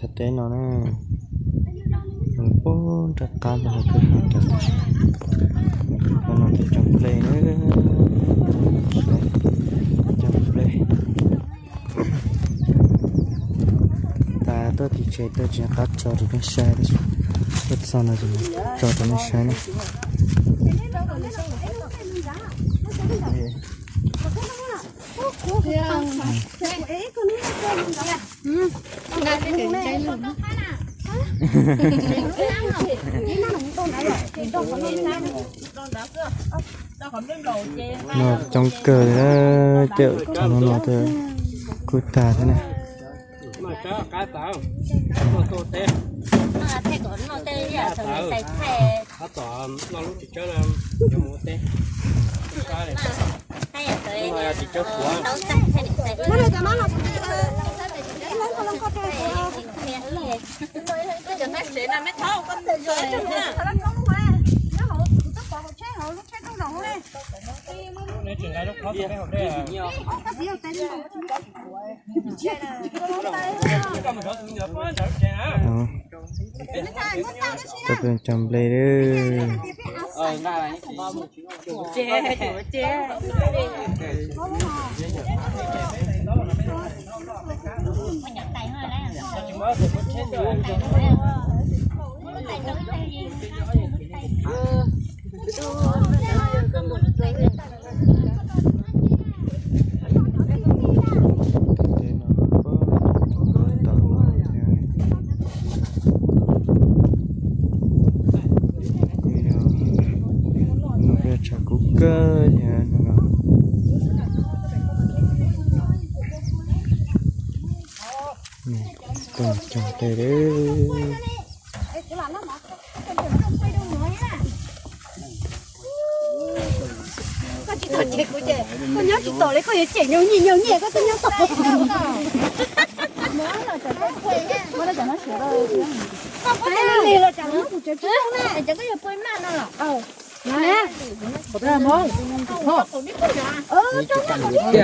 Teb no na, nws puag nram qab ntawd, nws pem qab no tej cov nplej na, cov nplej. Tas tuaj tim tsev tuaj tsis nco qab tso rau nej saib, tuaj txog no tso rau nej saib na. No coob kawg li na, cawm thaum no no kuj tag thiab na. Cov nplej, Kuj yog tshav kub kawg thiab no. Cog tej. Koj tsis tau ces kuv ces koj nyob tsis tau li, koj yuav cem nyaum nyiaj nyaum nyiaj koj twb nyob tau. Koj puas li los tsam los muab kuv tsev pw na, koj yuav pw maj no los.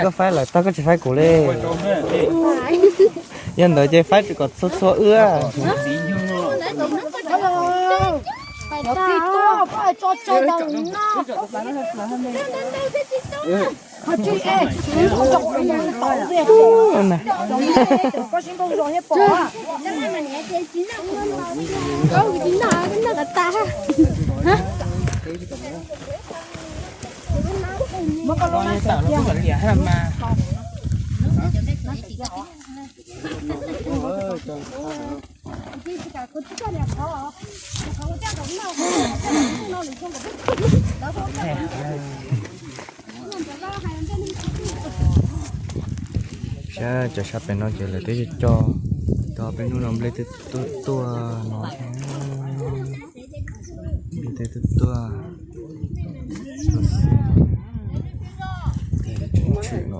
Koj faib lawm tag koj tsis faib kuv li. Yog ntawd ces faib kom txhua txhua wb. Sab cov sab pem no ces lawv twb cog, cog peb hnub no nplej twb tuaj tuaj no, nplej twb tuaj tuaj, tshwm tshwm no.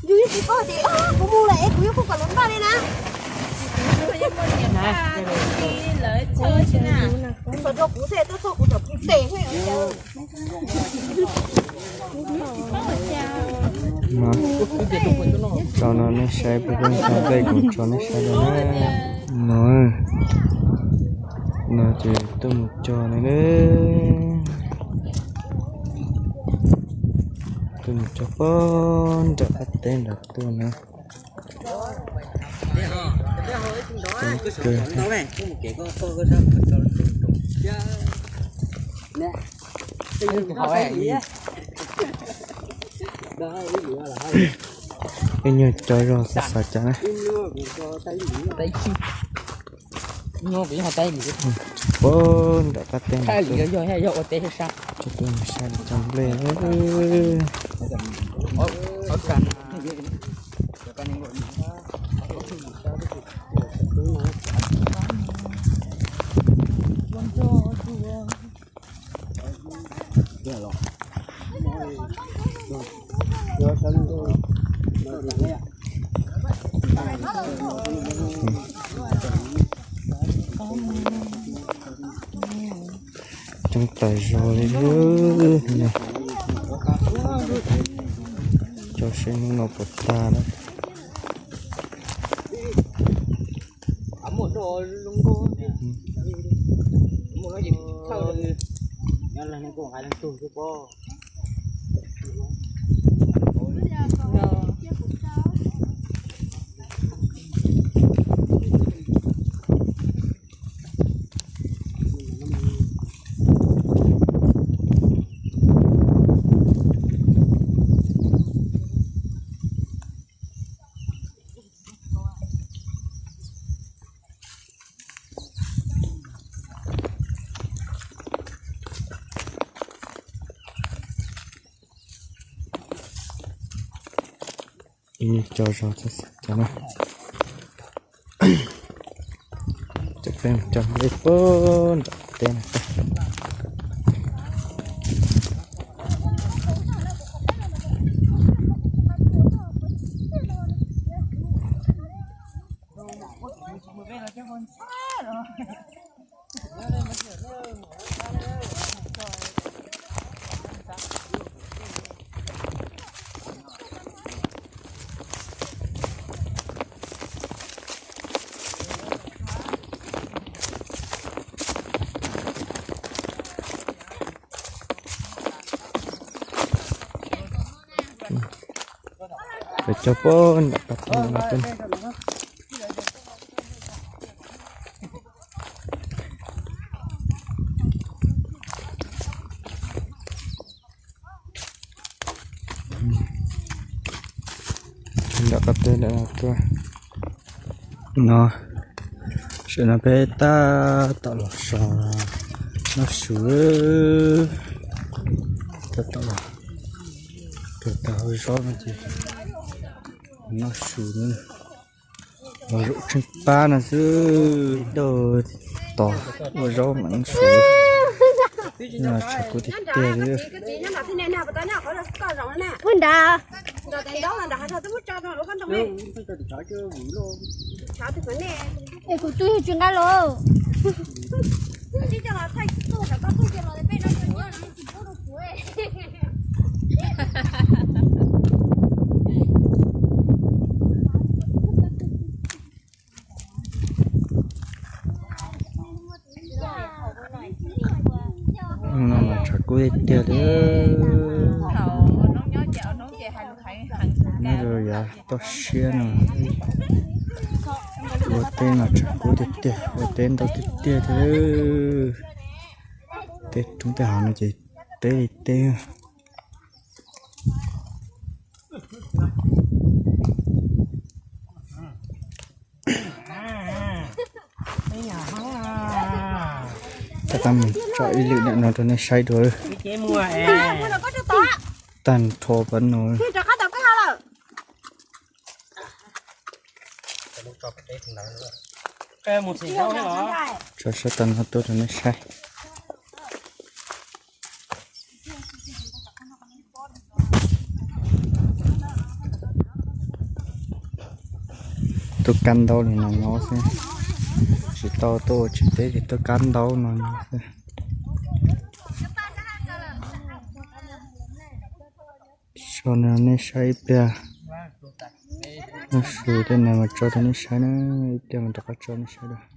Yus yeej tsis paub tias kuv mus lawm es kuv yuav kuj kom lawv npaj li na. Txog rau kuv thiaj tuaj txog kuv tseem pw tes thiab. Tso no nej saib, peb tso nplej kuv tso nej saib rau na. No, no ces tuaj mus cog no, tuaj mus cog pog nram qab teb nram tuaj na. Ib nyuag cov zog xav xav cas na. Puag nram qab teb no, tuaj mus saib cog nplej. Coob tas zog li. Cog seb hnub no puas tag na. Ib nyuag cov zog xav xav cas na. Ces peb mus cog nplej puag nram teb no. Peb cog puag nram qab teb no tuaj. Nram qab teb no tuaj. No, tam sim no peb tab tom los so noj su. Tab tom los kawg tag hauv zaub no ces noj su na. Los zaum tsheej pab no xwb, ib dauj tos ua zaub mam noj su. Tshav kub tiag tiag li. Ua nrad. Es kuv twb tsis nqa los. No mas tshav kub tiag tiag li. Nyob rau yav toj siab no, ua teb mas tshav kub tiag tiag, ua teb ntau tiag tiag thiab. Tej roob tej hav no ces teb li teb. Tab tom mus tsom ib lwm ntawm no rau nej saib dua. Tag nrho pab no. Tso sab tag nrho tuaj rau nej saib. Tuaj kab ntaub li no no xwb, tsis tau tuaj ua tsis teb ces tuaj kab ntaub no no xwb. Sau no nej saib ib pliag. Tab sis tej no mas tso rau nej saib na, ib pliag mas rov qab tso nej saib dua.